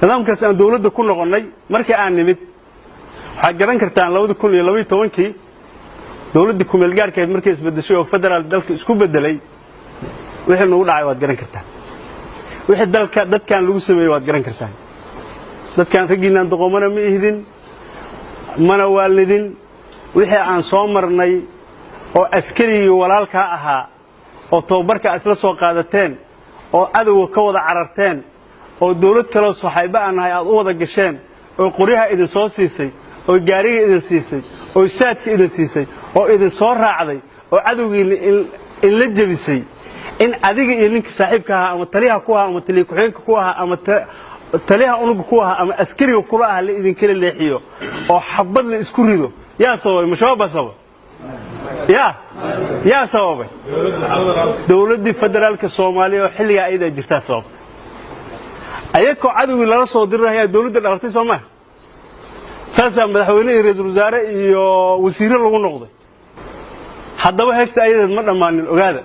Nidaamkaas aan dawladda ku noqonnay markii aan nimid, waxaad garan kartaan, 2012-kii dawladdii kumeelgaarkeed markay isbeddeshay oo federaal dalka isku beddelay, wixii nagu dhacay waad garan kartaan. Wixii dalka dadkan lagu sameeyey waad garan kartaan. Dadkan raggiinaan doqomana ma ihdin, mana waalidin. Wixii aan soo marnay oo askarigii walaalkaa ahaa oo tababarka isla soo qaadateen oo cadowga ka wada cararteen oo dawlad kaloo saxaybo aan nahay aad u wada gasheen oo qoryaha idin soo siisay oo gaariga idin siisay oo saadka idin siisay oo idin soo raacday oo cadowgiinna inla jebisay, in adiga iyo ninka saaxiibka ahaa ama taliyaha ku ahaa ama taliya ku-xigeenka ku ahaa ama taliyaha unuga ku ahaa ama askariga kula ah la idinkala leexiyo oo xabad la isku rido, yaa sababay? Ma Shabaab baa sababay? Yaa sababay? Dowladdii federaalka Soomaaliya oo xilligaa ayadaa jirtaa sababta. Ayakoo cadowgii lala soo dirirayaa dowladda dhalatay, soo maa? Saasaa madaxweyne iyo ra-iisul wasaare iyo wasiirro lagu noqday. Haddaba heesta ayadeed ma dhammaanin, ogaada.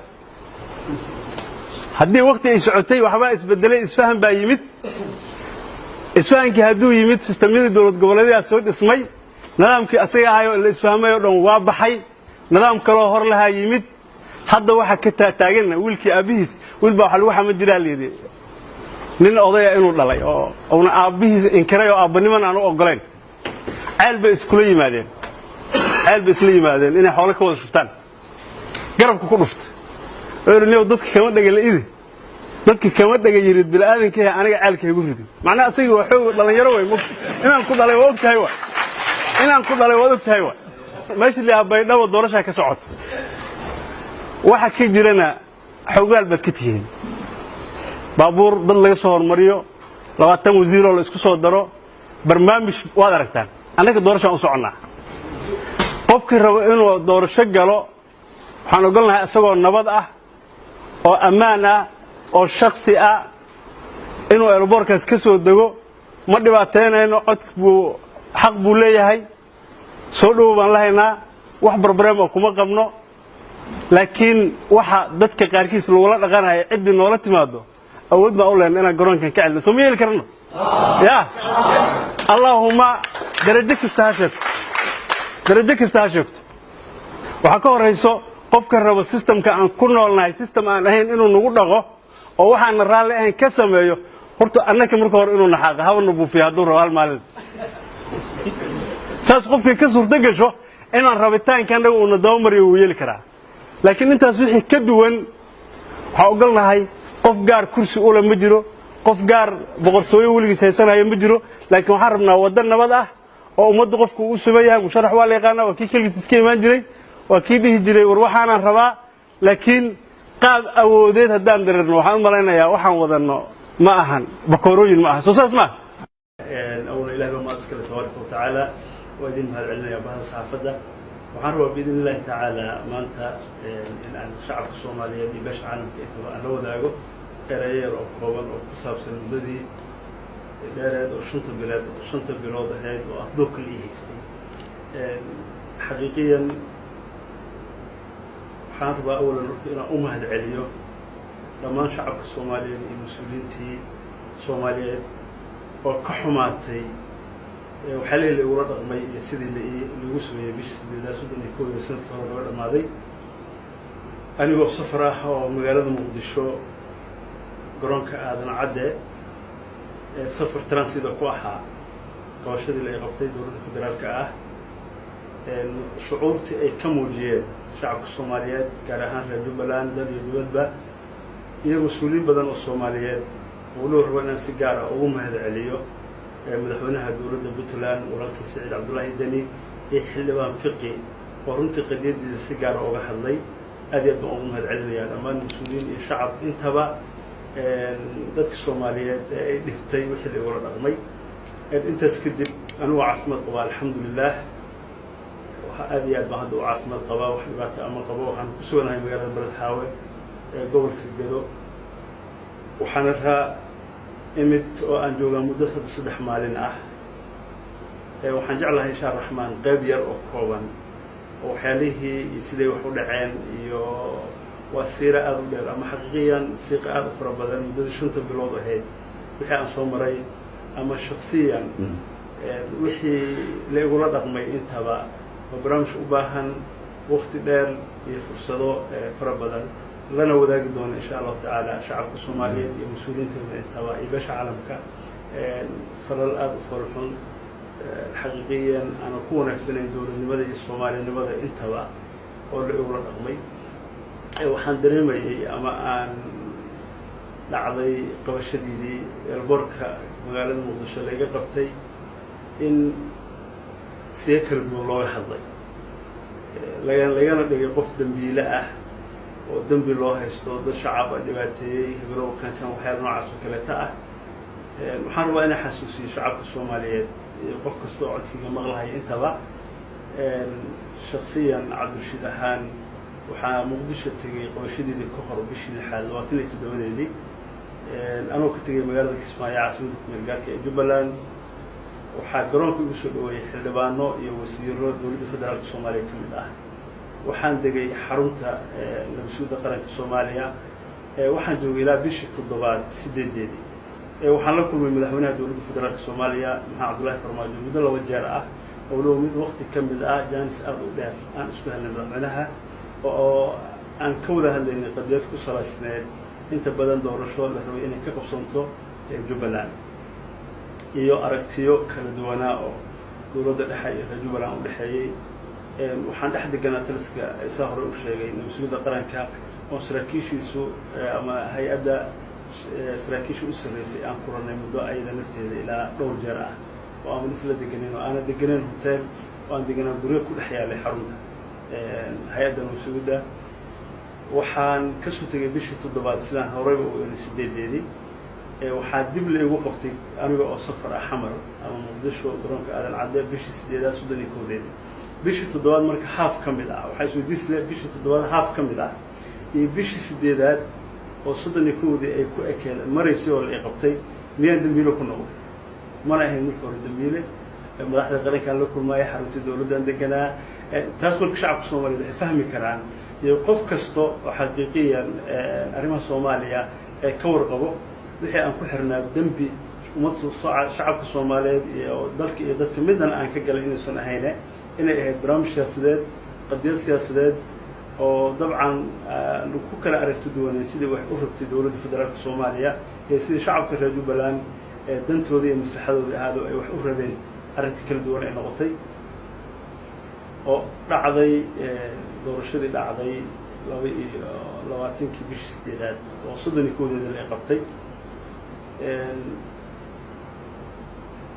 Haddii wakhti ay socotay, waxbaa isbedelay, isfahan baa yimid. Isfahankii hadduu yimid, sistamyadii dowlad goboleedyada soo dhismay, nidaamkii asaga ahay oo la isfahmay oo dhan waa baxay, nidaam kaloo hor lahaa yimid. Hadda waxa ka taataaganna wiilkii aabbihiis, wiil baa waxa lagu xama jiraa layidhi nin odaya inuu dhalay oo uuna aabbihiis inkiray oo aabbaniman aan u oggolayn. Ceel bay iskula yimaadeen, ceel bay isla yimaadeen inay xoolo ka wada shubtaan. Garabka ku dhufta, wuxuu yidhi: "Niyow, dadka kama dhega la'idi, dadka kama dhega yirid bilaadanka, aniga ceelka igu ridin." Macnaha asagii waa xoog dhalinyaro wey. Inaan ku dhalay waa og tahay, wa inaan ku dhalay waad og tahay. Wa meesha liyaa Baydhabo doorashaa ka socoto, waxa ka jirana xoogaal baad ka tihiin. Baabuur dad laga soo hormariyo, 20 wasiiroo la isku soo daro, barnaamij waad aragtaan. Annaga doorashaan u soconnaa. Qofkii rabo inuu doorasho galo, waxaan ogolnahay isagoo nabad ah oo ammaan ah oo shaksi ah inuu airport-kaas ka soo dego. Ma dhibaataynayno, cod buu xaq buu leeyahay, soo dhowow baan la haynaa, wax problem oo kuma qabno. Laakiin waxa dadka qaarkiis lagula dhaqanaya, ciddii noola timaado awood baan u lehna inaan garoonkan ka celino. Soo ma yeeli karno? Ya allaahuma darajo kasta ha sheegto, darajo kasta ha sheegto. Waxaa ka horayso qofka rabo system-ka aan ku noolnahay system aan ahayn inuu nagu dhaqo oo waxaana raalli ahayn ka sameeyo, horta annaka marka hore inuu naxaaqa haba na buufiyo hadduu rabo hal maalin. Saas qofkay ka suurto gasho inaan rabitaanka annaga uuna dabamariyo, wuu yeeli karaa. Laakiin intaas wixii ka duwan, waxaa ogolnahay qof gaar kursi ula ma jiro, qof gaar boqortooyo weligiis haysanaya ma jiro. Laakiin waxaan rabnaa waddo nabad ah oo ummaddu qofku uu suban yahay. Musharax waa la yaqaanaa, waa kii keligiis iska imaan jiray, waa kii dhihi jiray: "War, waxaanaan rabaa." Laakiin qaab awoodeed haddaan dareerno, waxaan u malaynayaa waxaan wadanno ma ahan bakoorooyin, ma aha. Soo saas maaha? Awla Ilahi baa mahad iskale, tabaaraka wa tacaala. Waa idin mahad celinaya bahda saxaafadda. Waxaan rabaa, biidn illahi tacaala, maanta in aan shacabka Soomaaliyeed iyo beesha caalamka intaba aan la wadaago erayo yar oo kooban oo ku saabsan muddadii dheereed oo 5-ta bilood, 5-ta bilood ahayd oo afduubka la ii haystay. Xaqiiqiyan, waxaan rabaa awalan horta inaan u mahad celiyo dhammaan shacabka Soomaaliyeed iyo mas-uuliyiintii Soomaaliyeed oo ka xumaatay waxyaalihii la igula dhaqmay iyo sidii laigu sameeyey bishii sideedaad 31-da sanadkii hore naga dhammaaday, anigoo safar ah oo magaalada Muqdisho garoonka Aadan Cadde ee safar transit ku ahaa. Qabashadii la ay qabtay dowladda federaalka ah, shucuurtii ay ka muujiyeen shacabka Soomaaliyeed, gaar ahaan reer Jubbaland, dal iyo dibadba, iyo mas-uuliyiin badan oo Soomaaliyeed, oo waliba rabo inaan si gaar ah ugu mahad celiyo madaxweynaha dowladda Puntland, walaalkii Saciid Cabdullaahi Deni, iyo xildhibaan Fiqi oo runtii qadiyadiisa si gaara uga hadlay. Aad iyo aad baan ugu mahad celinayaa dhammaan mas-uuliyiin iyo shacab intaba, dadka Soomaaliyeed ee ay dhibtay wixii la igula dhaqmay. Intaas kadib, anigu caafimaad qabaa, alxamdulilah. Waxa aad iyo aad baan hadda u caafimaad qabaa, wax dhibaata ama qabo. Waxaan ku suganahay magaalada Beled Xaawe ee gobolka Gedo. Waxaana raa imid oo aan joogaa muddo hadda 3 maalin ah. Waxaan jeclahay, insha Raxmaan, qayb yar oo kooban oo waxyaalihii iyo siday wax u dhaceen, iyo waa siira aada u dheer ama xaqiiqiyan siiqa aada u fara badan, muddadii 5-ta bilood ahayd wixii aan soo maray. Ama shaksiyan wixii la igula dhaqmay intaba waa barnaamij u baahan waqti dheer iyo fursado fara badan, lana wadaagi doono insha Allahu tacaala shacabka Soomaaliyeed iyo mas-uuliyiintooda intaba iyo beesha caalamka. Falal aada u foolxun, xaqiiqiyan aanan ku wanaagsanayn dowladnimada iyo soomaalinimada intaba oo la igula dhaqmay. Waxaan dareemayay ama aan dhacday qabashadeedii airport-ka magaalada Muqdisho layga qabtay in siya kala duwan looga hadlay, lagana dhigay qof dembiile ah oo dembi loo haysto, dad shacab a dhibaateeyey, hebelow kankan, waxyaala noocaas oo kaleeta ah. Waxaan rabaa inaan xasuusiyo shacabka Soomaaliyeed iyo qof kasta oo codkiga maqlahaya intaba, shaksiyan Cabdirashiid ahaan waxaa Muqdisho tegay qabashadeedii ka hor bishii lixaad 27-deedii, anoo ka tegay magaalada Kismaayo, caasimadda kumeel gaarka ee Jubbaland. Waxaa garoonka igu soo dhaweeyey xildhibaano iyo wasiiro dowladda federaalka Soomaaliya ka mid ah. Waxaan degay xarunta nabadsuudda qaranka Soomaaliya. Waxaan joogay ilaa bishii toddobaad 8-deedii. Waxaan la kulmay madaxweynaha dowladda federaalka Soomaaliya, Maxamed Cabdullaahi Farmaajo, muddo 2 jeer ah oo waliba mid waqti ka mid ah jaanis aada u dheer aan isku helnay madaxweynaha, oo aan ka wada hadlaynay qadiyad ku salaysneed inta badan doorasho la rabay inay ka qabsanto Jubbaland iyo aragtiyo kala duwanaa oo dowladda dhexe iyo reer Jubbaland u dhexeeyey. Waxaan dhex deganaa taliska, saa hore u sheegay, nabadsugyadda qaranka oo saraakiishiisu ama hay-adda saraakiisha u sarreysay aan kulanay muddo ayada nafteeda ilaa dhowr jeer ah, oo aanan isla deganeyn oo aanan deganeyn hotel, oo aan deganaa guryo ku dhex yaalay xarunta hay-adda nabadsugyadda. Waxaan kasoo tegay bishii toddobaad, sidaan horeyba u iri, 8-deedii. Waxaa dib la igu qabtay aniga oo safar ah Xamar ama Muqdisho, garoonka Aadan Cadde, bishii sideedaad 31-deedii. Bishii toddobaad marka half ka mid ah, waxaa isweydiisle, bishii toddobaad half ka mid ah iyo bishii sideedaad oo 31-dii ay ku ekeed maraysay oo la i qabtay, miyaan dambiile ku noqday? Mana ahayn marka hore dambiile. Madaxda qarankaan la kulmaaya, xaruntii dowladdan deganaa. Taas marka shacabka Soomaaliyeed waxay fahmi karaan iyo qof kasta oo xaqiiqiyan arrimaha Soomaaliya ee ka warqabo, wixii aan ku xirnaa dembi ummad shacabka Soomaaliyeed iyo dalka iyo dadka midnana aan ka galay inaysan ahayne, inay ahayd barnaamij siyaasadeed, qadiyad siyaasadeed oo dabcan ku kala aragti duwaneen sidii wax u rabtay dowladda federaalka Soomaaliya iyo sidii shacabka reer Jubbaland ee dantooda iyo maslaxadooda ahaado ay wax u rabeen, aragti kala duwan ay noqotay oo dhacday doorashadii dhacday 22-kii bishii sideedaad oo 31-deeda la qabtay.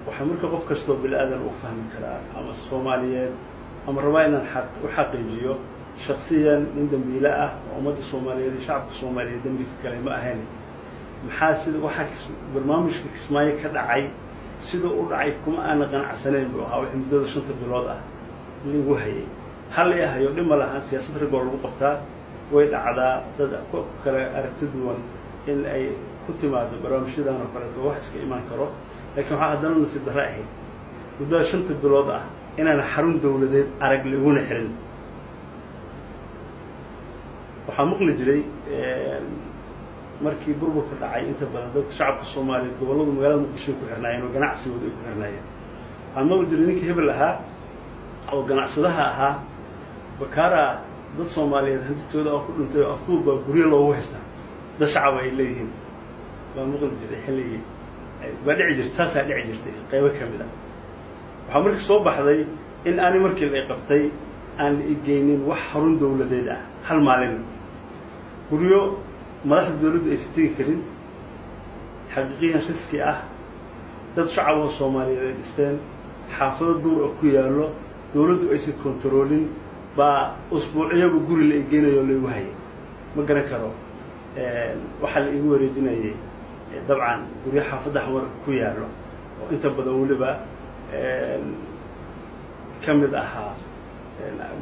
Waxaa marka qof kastoo bini aadan u fahmi karaa ama Soomaaliyeed ama rabaa inaan u xaqiijiyo, shaksiyan nin dambiile ah oo ummadda Soomaaliyeed iyo shacabka Soomaaliyeed dembi ka galay ma ahayn. Maxaa sida waxaa barnaamijka Kismaayo ka dhacay sida u dhacay kuma aana qanacsanayn buu ahaa wixii muddada 5-ta bilood ah lagu hayay. Hal i hayo dhib ma lahan, siyaasad ragoo lagu qabtaa way dhacdaa, dad ku kale aragti duwan in ay ku timaado barnaamijyadan oo kaleeto wax iska imaan karo. Laakiin waxaa haddana nasiib darro ahayd muddada 5-ta bilood ah inaan xarun dowladeed arag laguna xirin. Waxaa maqli jiray markii burburka dhacay inta badan dadka shacabka Soomaaliyeed gobolladu magaalada Muqdisho ay ku xirnaayeen oo ganacsigooda ay ku xirnaayeen. Waxaa maqli jiray ninkii hebel ahaa oo ganacsadaha ahaa, bakaara dad Soomaaliyeed hantitooda oo ku dhintay oo afduub baa guryo loogu haystaa, dad shacab ay leeyihiin baa maqli jiray. Xilligii baa dhici jirtay, saasaa dhici jirtay qaybo ka mid ah. Waxaa markii soo baxday in aani markii la qabtay aan la igeynin wax xarun dowladeed ah hal maalin, guryo madaxda dowladdu aysan tegi karin, xaqiiqiyan riski ah, dad shacab oo Soomaaliyeed ay dhisteen, xaafado duur oo ku yaallo, dowladdu aysan kontaroolin baa usbuucyaba guri la igeynayo oo laigu hayay. Ma garan karo waxaa la igu wareejinayay. Dabcan guryo xaafadda Xamar ku yaallo oo inta badan weliba ka mid ahaa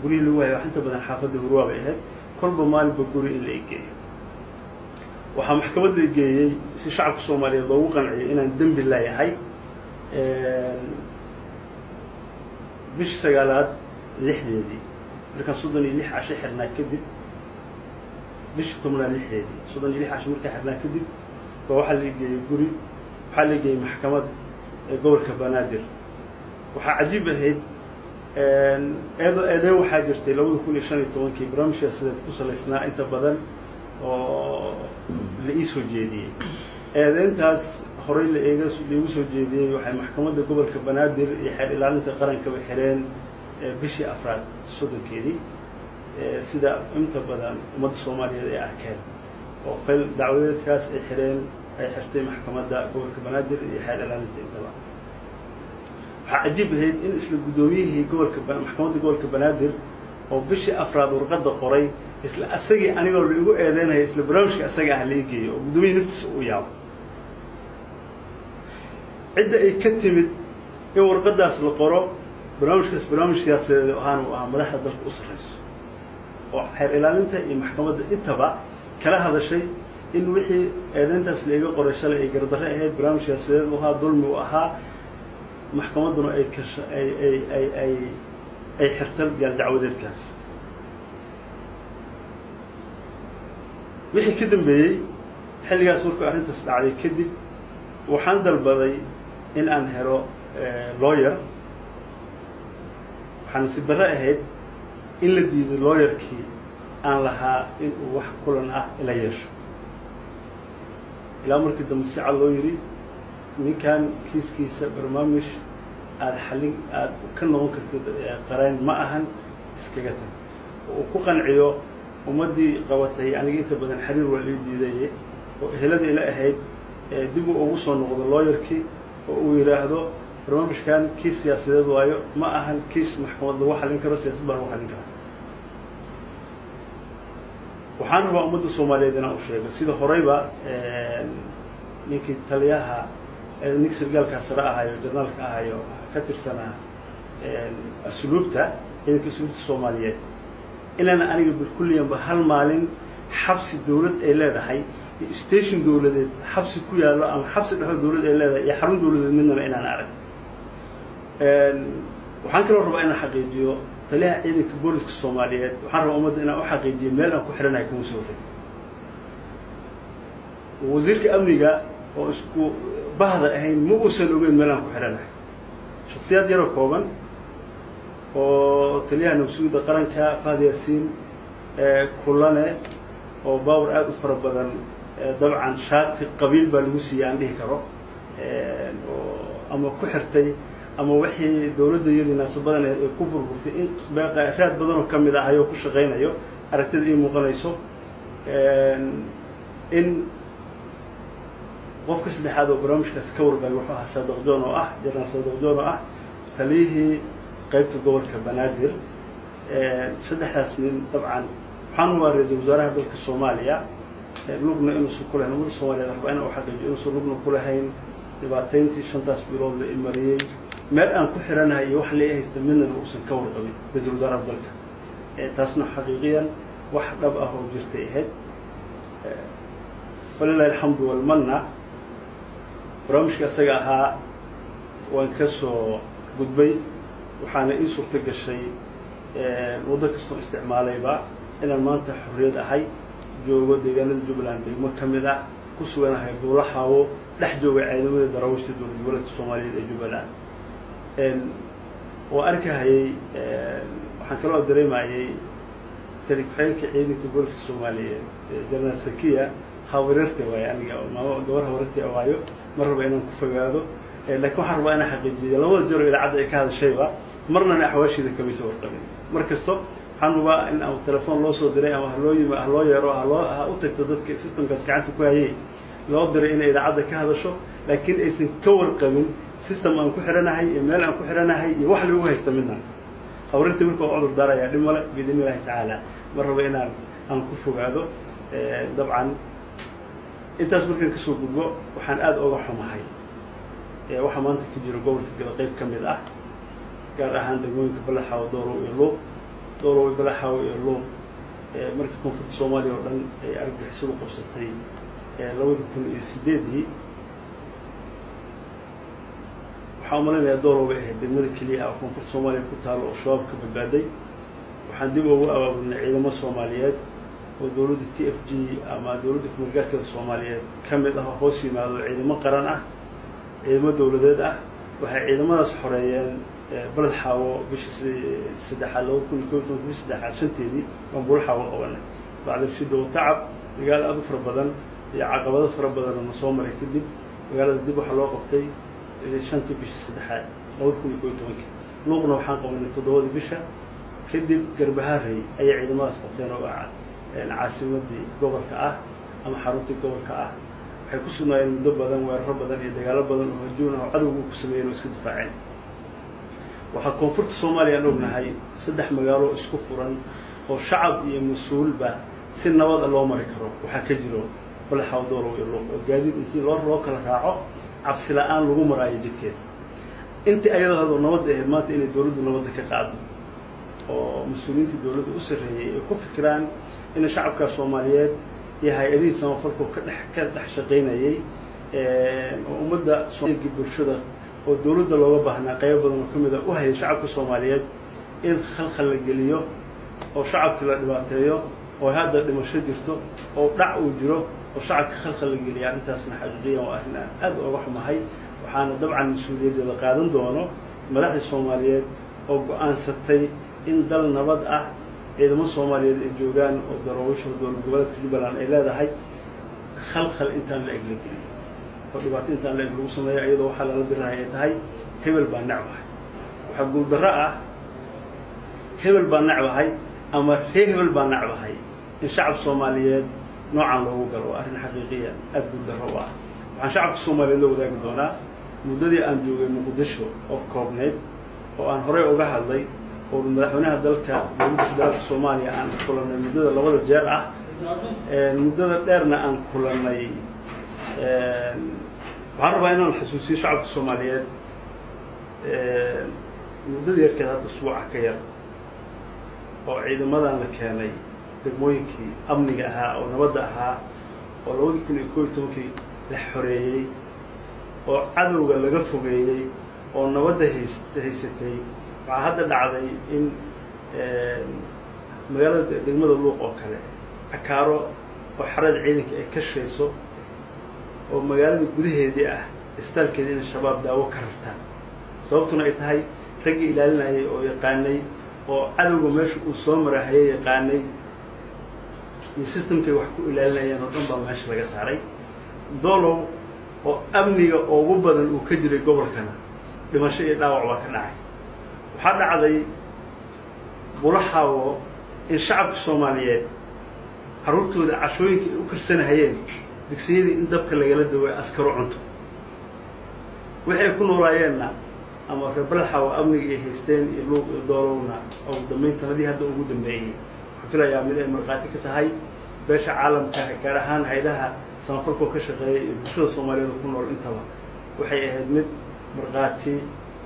guryihii lagu hayay, wax inta badan xaafadda Hurwaa bay ahayd, kolba maalinba guri in la igeeyo. Waxaa maxkamad la geeyey si shacabka Soomaaliyeed loogu qanciyay inaan dembi leeyahay bishii sagaalaad 6-deedii, markaan 36 casho xirnaa kadib. Bishii tobnaad 6-deedii, 36 casho markaan xirnaa kadib, baa waxaa la geeyey guri, waxaa la geeyey maxkamad Gobolka Banaadir. Waxaa cajiib ahayd eedo eedeyn waxaa jirtay 2015-kii barnaamij siyaasadeed ku salaysnaa inta badan oo la ii soo jeediyey. Eedeyntaas horey laigu soo jeediyey waxay maxkamadda gobolka Banaadir iyo xeer ilaalinta qarankaba xireen bishii afraad 30-keedii, sida inta badan ummadda Soomaaliyeed ay arkeen, oo fayl dacwadeedkaas ay xireen ay xirtay maxkamadda gobolka Banaadir iyo xeer ilaalinta intaba. Waxaa cajiib ahayd in isla guddoomiyihii gobolka maxkamadda gobolka Banaadir oo bishii afraad warqadda qoray, isla asagii anigoo la igu eedeynaya isla barnaamijka asaga ah la ii geeyo, oo guddoomiyihii naftiisa uu yaabo. Cidda ay ka timid in warqaddaas la qoro, barnaamijkaas barnaamij siyaasadeed ahaan uu ahaa, madaxda dalka u sarreyso oo xeer ilaalinta iyo maxkamadda intaba kala hadashay in wixii eedeyntaas la iga qoray shalay ay gardarre ahayd, barnaamij siyaasadeed u ahaa, dulmi u ahaa, maxkamadduna ay kasha ay ay ay ay ay xirta gaal dacwadeedkaas. Wixii ka dambeeyey xilligaas markuu arrintaas dhacday kadib, waxaan dalbaday in aan helo lawyer. Waxaana si darre ahayd in la diiday lawyerkii aan lahaa in uu wax kulan ah ila yeesho, ilaa markii dambe si cad loo yidhi ninkan kiiskiisa barnaamij aada xallin aada ka noqon kartid qareen ma ahan, iskaga tag, oo uu ku qanciyo ummaddii qabatay. Aniga inta badan xiriir waa lii diidaye oo ehelada ila ahayd dib uu ugu soo noqdo lawyerkii oo uu yidhaahdo barnaamijkan kiis siyaasadeed waayo, ma ahan kiis maxkamad lagu xallin karo, siyaasad baa lagu xallin karaa. Waxaan rabaa ummadda Soomaaliyeed inaan u sheego, sida horeyba ninkii taliyaha, ninkii sargaalkaa sare ahayo, jarnaalka ahayo, ka tirsanaa asluubta, ciidanka asluubta Soomaaliyeed, inaana aniga bilkulliyanba hal maalin xabsi dawlad ay leedahay iyo station dawladeed xabsi ku yaallo ama xabsi dhexo dawlad ay leedahay iyo xarun dawladeed midnaba inaan arag. Waxaan kaloo rabaa inaan xaqiijiyo taliyaha ciidanka booliska Soomaaliyeed, waxaan rabaa ummadda inaan u xaqiijiyo meel aan ku xiranahay kuma soo rin. Wasiirka amniga oo isku bahda ahayn ma uusan ogeyn meel aan ku xiranahay. Shaksiyaad yaroo kooban oo taliyaha nabsugidda qaranka Fahad Yaasiin kulane oo baawar aada u fara badan, dabcan shaati qabiil baa lagu siiyey aan dhihi karo, oo ama ku xirtay ama wixii dawladda iyadii naasabadan ahayd ay ku burburtay in raad badanoo ka mid ah ayoo ku shaqaynayo aragtida ii muuqanayso, in qofka saddexaad oo barnaamijkaas ka warqabay wuxuu ahaa Saadiq John, oo ah Jenaraal Saadiq John, oo ah taliyihii qaybta gobolka Banaadir. Saddexdaas nin dabcan waxaan hubaa ra-iisul wasaaraha dalka Soomaaliya lugna inuusan ku lahayn. Ummadda Soomaaliyeed rabaa inaan u xaqiijiyo inuusan lugna ku lahayn dhibaatayntii 5taas bilood la imariyey, meel aan ku xiranahay iyo wax la haysta midnana uusan ka warqabin ra-iisul wasaaraha dalka. Taasna xaqiiqiyan wax dhab ah oo jirtay ahayd. Falilahi alxamdu walmanna, barnaamijka isaga ahaa waan ka soo gudbay, waxaana ii suurto gashay waddo kastoo isticmaalayba inaan maanta xorriyad ahay, joogo deegaanada Jubbaland degmo ka mid ah, ku suganahay Buulaxaawo, dhex jooga ciidamada daraawiishta dowlad goboleedka Soomaaliyeed ee Jubbaland. Waa arkahayay, waxaan kaloo dareemayay tali ku-xigeenka ciidanka booliska Soomaaliyeed Jenaraal Sakiya hawareerte waayo, aniga maamo gabar hawareerte waayo, ma raba inaan ku fogaado, laakiin waxaan rabaa inaan xaqiijiyo labada jeer oo idaacadda ay ka hadashayba marnana axwaashiida kamaysa warqabin. Mar kasto waxaan hubaa in ama telefoon loo soo diray ama haloo yimi, haloo yeero, haloo ha u tagto dadka systemkaas gacanta ku hayay loo diray inay idaacadda ka hadasho, laakiin aysan ka warqabin system aan ku xiranahay iyo meel aan ku xiranahay iyo wax lagu haysta midna. Hawareerta marka waa cudur daarayaa, dhib male biidni illahi tacaala, ma rabo inaan aan ku fogaado. Dabcan intaas markaan kasoo gudbo, waxaan aada oga xumahay waxaa maanta ka jiro gobolka Gada qayb ka mid ah, gaar ahaan degmooyinka Balaxaawo, Doolow iyo Luuq. Doolow iyo Balaxaawo iyo Luuq markii koonfurta Soomaaliya oo dhan ay argagixisadu qabsatay 2008-dii, waxaan umalinayaa Doolow bay ahayd degmada keliya ah oo koonfurta Soomaaliya ku taalo oo Shabaab ka badbaaday. Waxaan dib ugu abaabulnay ciidamo Soomaaliyeed oo dowladda t f g ama dowladda kumulgaarkeeda Soomaaliyeed ka mid ah oo hoos yimaado, ciidamo qaran ah, ciidamo dowladeed ah Waxay ciidamadaas xoreeyeen Baled Xaawo bishii saddexaad 2011, bishii saddexaad 5-teedii baan Buula Xaawo qabanay, bacda shida wa tacab, dagaal aada u fara badan iyo caqabado fara badan oo na soo maray kadib. Magaalada dib waxaa loo qabtay 5-tii bishii saddexaad 2011-kii. Luuqna waxaan qabanay 7-dii bisha kadib. Garbaharey ayay ciidamadaas qabteen oo caasimadii gobolka ah ama xaruntii gobolka ah. Waxay ku sugnaayeen muddo badan, weeraro badan iyo dagaalo badan oo hajuun ah oo cadowga ku sameeyeen oo iska difaaceen. Waxaa koonfurta Soomaaliya aan ognahay saddex magaalo isku furan oo shacab iyo mas-uulba si nabada loo mari karo. Waxaa ka jiro Balaxaw, Doolow iyo Luuq, oo gaadiid intii loo kala raaco cabsi la-aan lagu maraayo jidkeeda. Intii ayadoo hadoo nabadda ahayd, maanta inay dowladdu nabadda ka qaado oo mas-uuliyiintii dowladda u sarreeyey ay ku fikiraan in shacabka Soomaaliyeed iyo hay-adihii samafalka ka dhex shaqaynayay oo ummadda bulshada oo dowladda looga baahnaa qaybo badan oo ka mid a u hayay shacabka Soomaaliyeed, in khalkhal la geliyo oo shacabkii la dhibaateeyo oo hadda dhimasho jirto oo dhac uu jiro oo shacabka khalkhal la geliya, arrintaasna xaqiiqiyan waa arrin aan aada oga xumahay. Waxaana dabcan mas-uuliyaddeeda qaadan doono madaxdii Soomaaliyeed oo go-aansatay in dal nabad ah ciidamo Soomaaliyeed ay joogaan oo daraawiisha dowlad goboleedka Jubbaland ay leedahay khalkhal intaan la eg la geliyo oo dhibaato intaan la eg lagu sameeyo, iyadoo waxaa lala dirirahay ay tahay hebel baa necbahay. Waxaa guuldarro ah hebel baa necbahay ama ree hebel baa necbahay in shacab Soomaaliyeed noocan loogu galo. Waa arrin xaqiiqiya aada guuldarro u ah. Waxaan shacabka Soomaaliyeed la wadaagi doonaa muddadii aan joogay Muqdisho oo koobnayd oo aan horey uga hadlay oo madaxweynaha dalka Dowladda Federaalka Soomaaliya aan kulanay muddada labada jeer ah, muddada dheerna aan kulanay. Waxaan rabaa inaan xasuusiyo shacabka Soomaaliyeed muddada yarkeed hadda usbuuca ka yar oo ciidamadan la keenay degmooyinkii amniga ahaa oo nabadda ahaa oo 2011-kii la xoreeyey oo cadowga laga fogeeyey oo nabadda haysatay. Waxaa hadda dhacday in magaalada degmada Luuq oo kale, Cakaaro oo xerada ciidanka ay ka shayso oo magaalada gudaheedii ah, istaalkeedii in Shabaab daawo ka rartaan, sababtuna ay tahay raggii ilaalinayay oo yaqaanay oo cadowga meesha uu soo marahayay yaqaanay iyo systemkay wax ku ilaalinayeen oo dhan baa meesha laga saaray. Doolow oo amniga ugu badan uu ka jiray gobolkana dhimasho iyo dhaawac baa ka dhacay. Waxaa dhacday Bulaxaawo in shacabka Soomaaliyeed carruurtooda cashooyinka ay u karsanahayeen digsiyadii in dabka lagala daway askaro cunto wixii ay ku noolaayeenna ama reer Balaxaawo amniga ay haysteen iyo Luuq iyo Doolowna ugu dambeyn sanadihii hadda ugu dambeeyey. Waxaan filayaa mid ay markhaati ka tahay beesha caalamka, gaar ahaan haydaha samafalkoo ka shaqeeya iyo bulshada Soomaaliyeed ku nool intaba. Waxay ahayd mid markhaati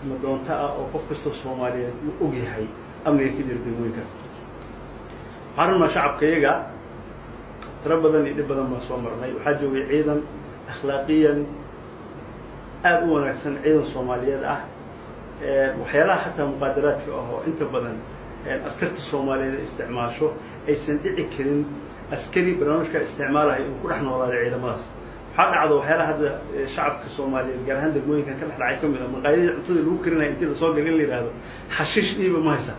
madoonto ah oo qof kastoo Soomaaliyeed uu og yahay amniga ka jira degmooyinkaas. Waxaan rabnaa shacabka iyaga tiro badan iyo dhib badan baan soo marnay. Waxaa joogay ciidan akhlaaqiyan aada u wanaagsan, ciidan Soomaaliyeed ah. Waxyaalaha xataa muqaadaraadka ah oo inta badan askarta Soomaaliyeed ay isticmaasho, aysan dhici karin askari barnaamijkaa isticmaalahay uu ku dhex noolaaday ciidamadaas. Waxaa dhacdo waxyaalaha hadda shacabka Soomaaliyeed, gaar ahaan degmooyinkan ka dhex dhacay, ka mid a maqaayadii cuntada lagu karinaya intii lasoo galay in la yidhaahdo xashiish iiba ma haysaa,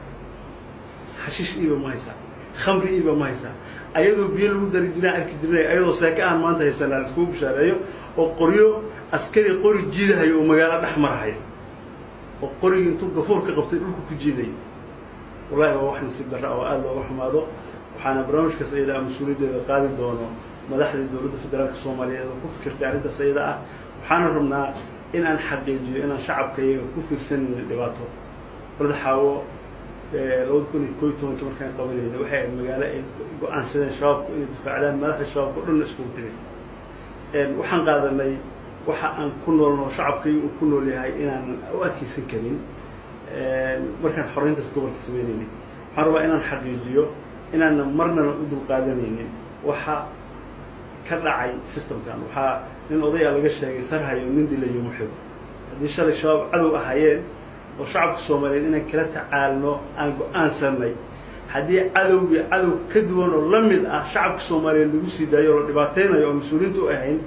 xashiish iiba ma haysaa, khamri iiba ma haysaa, ayadoo biyo lagu dari jiraan arki jirnay, ayadoo seeka aan maanta haysanaa laiskugu bishaareeyo oo qoryo askari qori jiidahayo oo magaalo dhex marahayo oo qorigii intuu gafuur ka qabtay dhulka ku jiidayo. Wallahi waa wax nasiib darra oo aada looga xumaado. Waxaana barnaamijkaas iyada ah mas-uuliyaddeeda qaadi doono madaxdii Dowladda Federaalka Soomaaliyeed oo ku fikirtay arrintaas iyada ah. Waxaana rabnaa in aan xaqiijiyo inaan shacabka iyaga ku fiirsanaynin dhibaato. Baldaxaawo 2011-kii markaan qabanayna waxay ahayd magaalo ay go-aansadeen Shabaabku inay difaacdaan, madaxda Shabaabka o dhanna iskugu timid. Waxaan qaadanay waxa aan ku noolnoo shacabkii uu ku nool yahay inaanan u adkeysan karin markaan xoreyntaas gobolka sameynaynay. Waxaan rabaa inaan xaqiijiyo inaanan marnana u dulqaadanaynin waxa ka dhacay systemkan. Waxaa nin odaya laga sheegay sarhayo nin dilayo muxigo. Haddii shalay Shabaab cadow ahaayeen oo shacabka Soomaaliyeed inaan kala tacaalno aan go-aansanay, haddii cadowgii cadow ka duwan oo la mid ah shacabka Soomaaliyeed lagu sii daayo oo la dhibaateynayo oo mas-uuliyiinta u ahayn,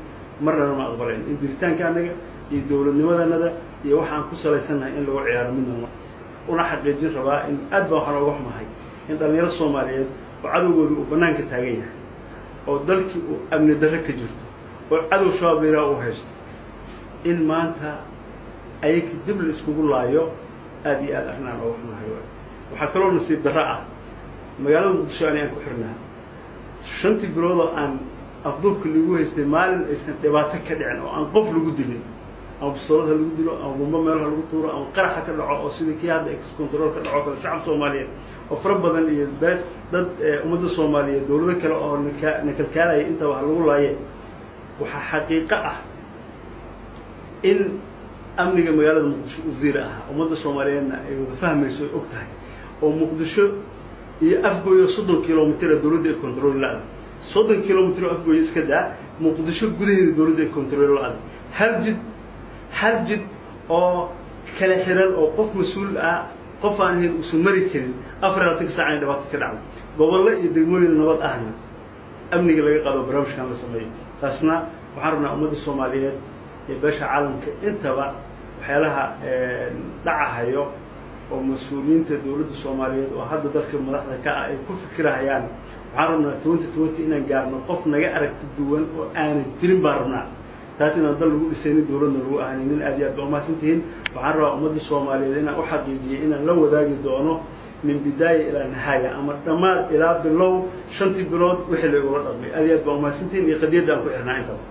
marnana ma aqbalayn in jiritaanka annaga Iyo dowladnimadanada iyo waxaan ku salaysannahay in lagu ciyaaro midna una xaqiijin rabaa in aad baa waxaan oga xumahay in dhallinyaro Soomaaliyeed oo cadowgooda uu bannaanka taagan yahay, oo dalkii uu amni darre ka jirto, oo cadow Shabaab layidhaha uu haysto, in maanta ayaka dib la iskugu laayo. Aad iyo aad arrin aan oga xumahay waay. Waxaa kaloo nasiib darro ah magaalada Muqdisho ani aan ku xirnaa 5-tii biloodoo aan afduubka lagu haystay, maalin aysan dhibaato ka dhicin oo aan qof lagu dilin, ama bistoolad ha lagu dilo, ama bumbo meel ha lagu tuuro, ama qaraxa ka dhaco, oo sidii kii hadda control ka dhaco kale, shacab Soomaaliyeed oo fara badan iyo dad ummadda Soomaaliyeed, dowlado kale oo naka nakalkaalaya intaba ha lagu laaye. Waxaa xaqiiqo ah in amniga magaalada Muqdisho uu zero ahaa, ummadda Soomaaliyeedna ay wada fahmayso, ay og tahay, oo Muqdisho iyo Afgooyo 30 kilomitr dowladda ay control la-da. 30 kilomitr oo Afgooyo iska daa, Muqdisho gudaheeda dowladda ay control la-da. Hal jid, hal jid oo kala xiran oo qof mas-uul ah, qof aan ahayn uusan mari karin, 24-ka saac inay dhibaato ka dhacdo, gobollo iyo degmooyin nabad ahna amniga laga qaado, barnaamijkan la sameeyo. Taasna waxaan rabnaa ummadda Soomaaliyeed iyo beesha caalamka intaba waxyaalaha dhacahayo oo mas-uuliyiinta dowladda Soomaaliyeed oo hadda dalka madaxda ka ah ay ku fikirahayaan. Waxaan rabnaa 2020 inaan gaarno, qof naga aragti duwan oo aanay jirin baan rabnaa. Taas inaan dal lagu dhisaynin, dowladna lagu ahanaynin. Aad iyo aad ba umahadsantihiin. Waxaan rabaa ummadda Soomaaliyeed inaan u xaqiijiyay inaan la wadaagi doono min bidaaya ilaa nihaaya ama dhammaad ilaa bilow 5-tii bilood wixii la igula dhaqmay. Aad iyo aad baa umahadsantihiin iyo qadiyadda aan ku xirnaa intaba.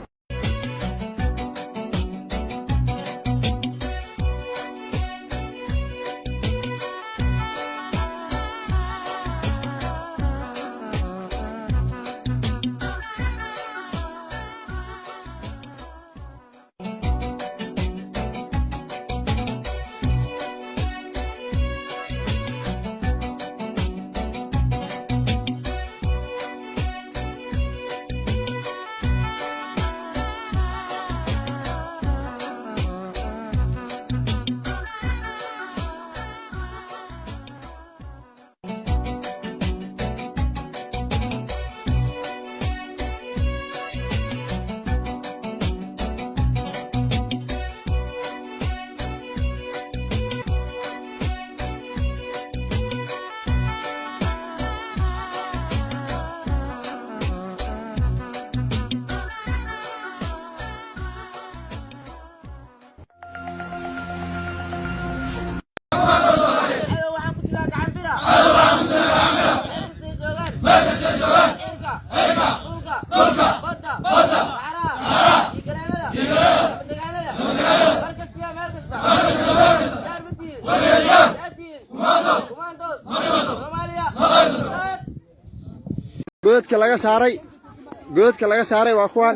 Cadow waxaan ku jiraa gacan bira. Cadow waxaan ku jiraa gacan bira. Meel kastay joogaan. Cirka. Cirka. Dhulka. Dhulka. Badda. Badda. Saxaraha. Saxaraha. Iyo galeelada. Iyo galeelada. Nabadgelyada. Nabadgelyada. Mar kasta, meel kasta. Mar kasta, meel kasta. Diyaar ma tihiin? Diyaar. Diyaar tihiin. Kumaandoos. Kumaandoos. Soomaaliya. Godadka laga saaray, godadka laga saaray waa kuwan.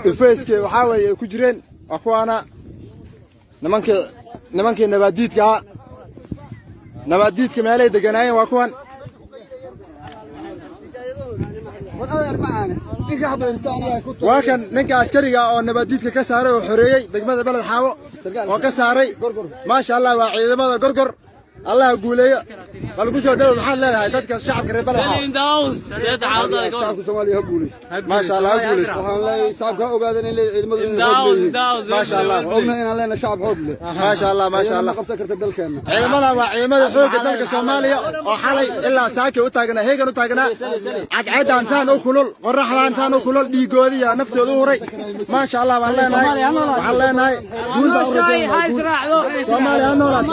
Dhufeyskii waxaa weeye ay ku jireen waa kuwaana. Nimankii nabaaddiidka ahaa, nabaaddiidka meelay deganaayeen waa kuwan. Waa kan ninka askariga oo nabaaddiidka ka saaray oo xoreeyey degmada Beled Xaawo oo ka saaray. Maasha Allah, waa ciidamada Gorgor. Allah guuleeyo. Bal ku soo dhawo, maxaad leedahay dadka shacabka reer Beled Xaawo? Shacabka Soomaaliya ha guuleysto. Maasha Allah, ha guuleysto. Waxaan leeyahay shacabka ha ogaadeen in leeyahay ciidamadu inay xoog leeyihiin. Maasha Allah. Ogna inaan leenahay shacab xoog leh. Maasha Allah, maasha Allah. Ma qabsan karta dalkeena. Ciidamadan waa ciidamada xoogga dalka Soomaaliya oo xalay ilaa saakay u taagnaa, heegan u taagnaa, cadceedan saan u kulul, qoraxdaan saan u kulul, dhiigoodii iyo naftooda u huray. Maasha Allah baan leenahay. Waxaan leenahay guul baan u rajaynaa, guul. Soomaaliya ha noolaato,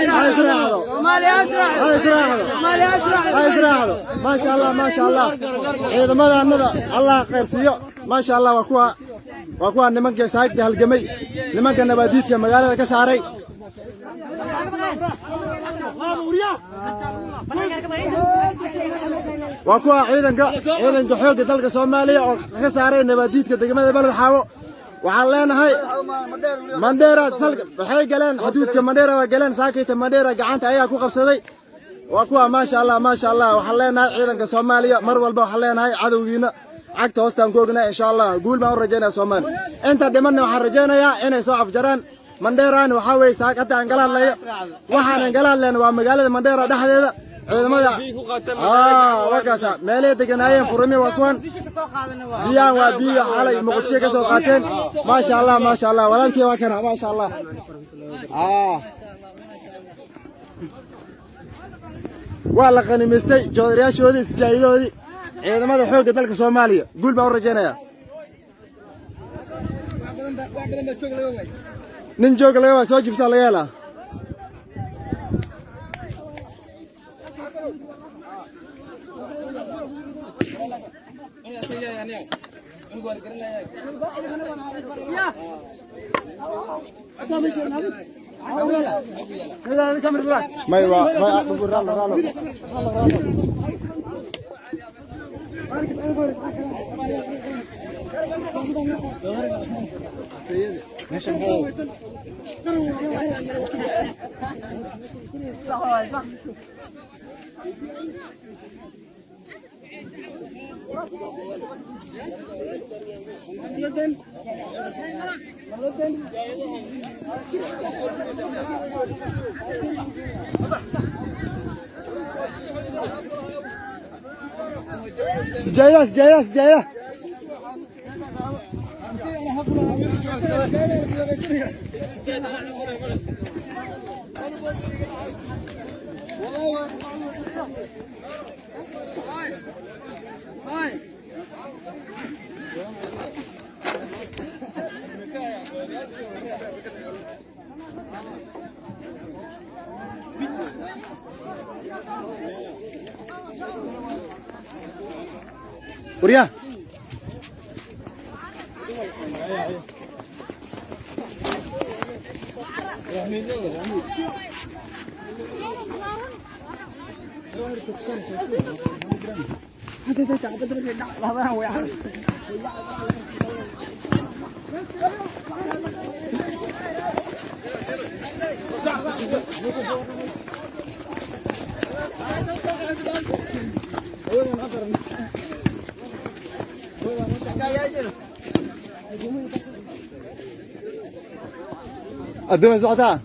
ha israacdo, ha israacdo, ha israacdo. Maasha Allah, maasha Allah. Ciidamadaanada Allah khayr siiyo. Maasha Allah, waa kuwa nimanka saagta halgamay, nimanka nabaadiidka magaalada ka saaray. Waa kuwa ciidanka xoogga dalka Soomaaliya oo ka saaray nabaadiidka degmada Beled Xaawo. Waxaan leenahay Mandheera salka waxay galeen, xuduudka Mandheera waa galeen saakayta. Mandheera gacanta ayaa ku qabsaday. Waa kuwa. Maasha Allah, maasha Allah. Waxaan leenahay ciidanka Soomaaliya mar walba, waxaan leenahay cadowgiina cagta hoostaan ku ognaa. Insha Allah guul baan u rajaynaya Soomaaliya. Inta dhimanna waxaan rajaynayaa inay soo afjaraan Mandheeraan. Waxaa weeye saak hadda aan kala hadlayo, waxaanan kala hadlayna waa magaalada Mandheera dhexdeeda. Ciidamada wakaasa meelay deganaayeen furmi waa kuwan. Biyahan waa biyo xalay Muqdisho ka soo qaateen. Maasha Allah, maasha Allah, walaalkii waa kana, maasha Allah. Waa la qanimaystay joodariyaashoodii, sijaayadoodii. Ciidamada xoogga dalka Soomaaliya guul baan u rajaynayaa. Nin jooga laga waa soo jifsaa laga helaa. May waa may ralo ralo. Sijaayada, sijaayada, sijaayada. Waryaa. Adduun socotaa.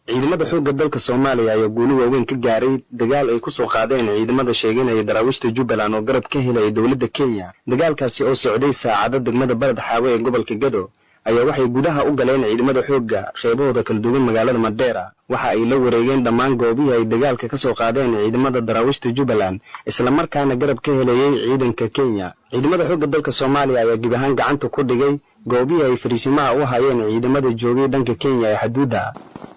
Ciidamada xoogga dalka Soomaaliya ayaa guulo waaweyn ka gaaray dagaal ay ku soo qaadeen ciidamada sheeganaya daraawiishta Jubbaland oo garab ka helaya dowladda Kenya. Dagaalkaasi oo socday saacado degmada Balad Xaawe ee gobolka Gado ayaa waxay gudaha u galeen ciidamada xoogga qeybahooda kala duwan magaalada Mandheera. Waxa ay la wareegeen dhammaan goobihii ay dagaalka ka soo qaadeen ciidamada daraawiishta Jubbaland, isla markaana garab ka helayay ciidanka Kenya. Ciidamada xoogga dalka Soomaaliya ayaa gebi ahaan gacanta ku dhigay goobihii ay fariisimaha u hayeen ciidamada joogay dhanka Kenya ee xuduudda.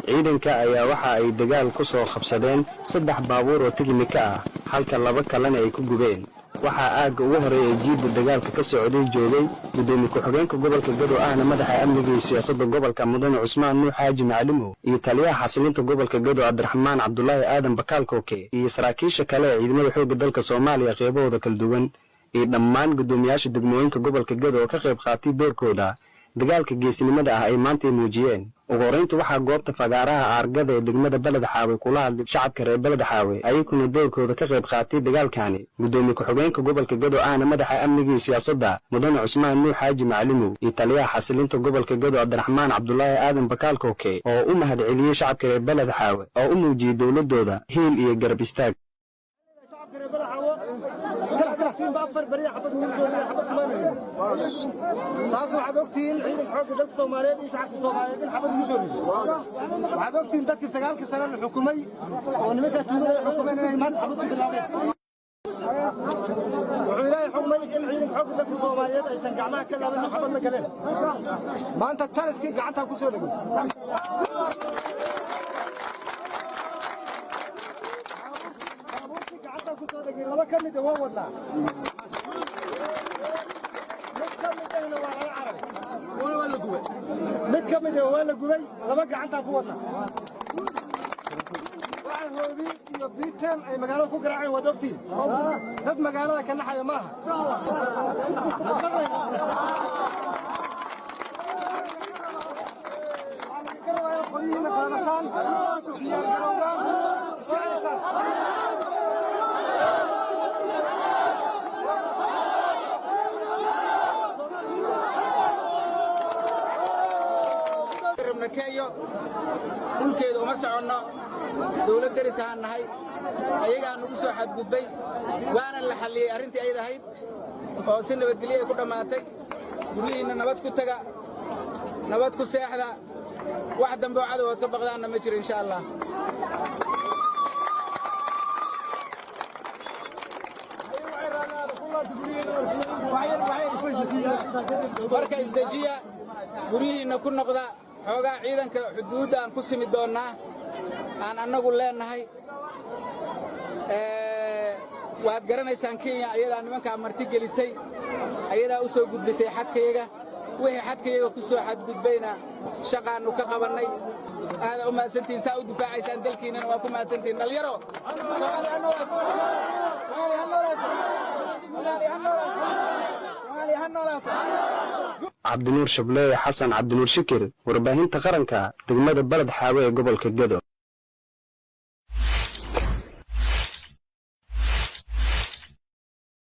Ciidanka ayaa waxa ay dagaal ku soo qabsadeen 3 baabuur oo tiknika ah, halka 2 kalena ay ku gubeen. Waxaa aagga ugu horeeya ee jiidda dagaalka ka socday joogay gudoomiye ku-xigeenka gobolka Gado ahna madaxa amniga iyo siyaasadda gobolka Mudane Cusmaan Nuux Xaaji Macalimow iyo taliyaha xasilinta gobolka Gado Cabdiraxmaan Cabdulaahi Aadan Bakaal Kooke iyo saraakiisha kale ee ciidamada xoogga dalka Soomaaliya qeybahooda kala duwan iyo dhammaan guddoomiyaasha degmooyinka gobolka Gado oo ka qayb qaatay doorkooda dagaalka geesinimada ah ay maanta muujiyeen. Ugu horreynta waxaa goobta fagaaraha aargada ee degmada Balad Xaawe kula hadlay shacabka reer Balad Xaawe, ayaguna doorkooda ka qayb qaatay dagaalkani. Gudoomiye ku-xigeenka gobolka Gado ahna madaxa amniga iyo siyaasadda Mudane Cusmaan Nuux Xaaji Macalimow iyo taliyaha xasilinta gobolka Gado Cabdiraxmaan Cabdulaahi Aadan Bakaal Kooke oo u mahadceliyey shacabka reer Balad Xaawe oo u muujiyey dowladooda hiil iyo garab istaag. Saaka waxaad ogtihiin ciidanka xoogga dalka Soomaaliyeed iyo shacabka Soomaaliyeed in xabad ugu soo riday. Waxaad ogtihiin dadkii 9 sano la xukumay oo nimankaa tuugada ay xukumeen inay maanta xabad ku bilaabeen. Wuxuu Ilaahay xugmay in ciidanka xoogga dalka Soomaaliyeed aysan gacmaha ka laaban oo xabad la galeen. Maanta taliskii gacantaa ku soo dhegay. Baabuurtii gacantaa ku soo dhegay 2 ka mid ah waan wadnaa. Mid ka mid ah waa la gubay, 2 gacantaa ku wadnaa. Waxay hoobi iyo bitem ay magaalada ku garaaceen waad ogtiin. Dad magaalada ka naxaya maaha. Qoryihiina qaadataan, diyaargarowdaan, iska celisaan. Rabna Kenya dhulkeeda uma soconno. Dowlad deris ahaan nahay, ayagaa nagu soo xadgudbay, waana la xalliyey arrintii ayad ahayd oo si nabadgelyo ay ku dhammaatay. Guryihiinna nabad ku taga, nabad ku seexda. Wax dambe oo cadow ood ka baqdaanna ma jiro, insha Allah. Marka isdejiya, guryihiinna ku noqda. Xoogaa ciidanka xuduudda aan ku simi doonnaa aan annagu leennahay. Waad garanaysaan, Kenya ayadaa nimankaa marti gelisay, ayadaa u soo gudbisay xadkayaga. Wixii xadkayaga ku soo xadgudbayna shaqaannu ka qabannay. Aada u mahadsantihiin saa u difaacaysaan dalkiinnana, waa ku mahadsantihiin. Dhalinyaro, Soomaaliya ha noolaato! Soomaaliya ha noolaato! Soomaaliya ha noolaato! Soomaaliya ha noolaato! Cabdinuur Shableeye Xasan, Cabdinuur Shikir, warbaahinta qaranka, degmada Baled Xaawe ee gobolka Gedo.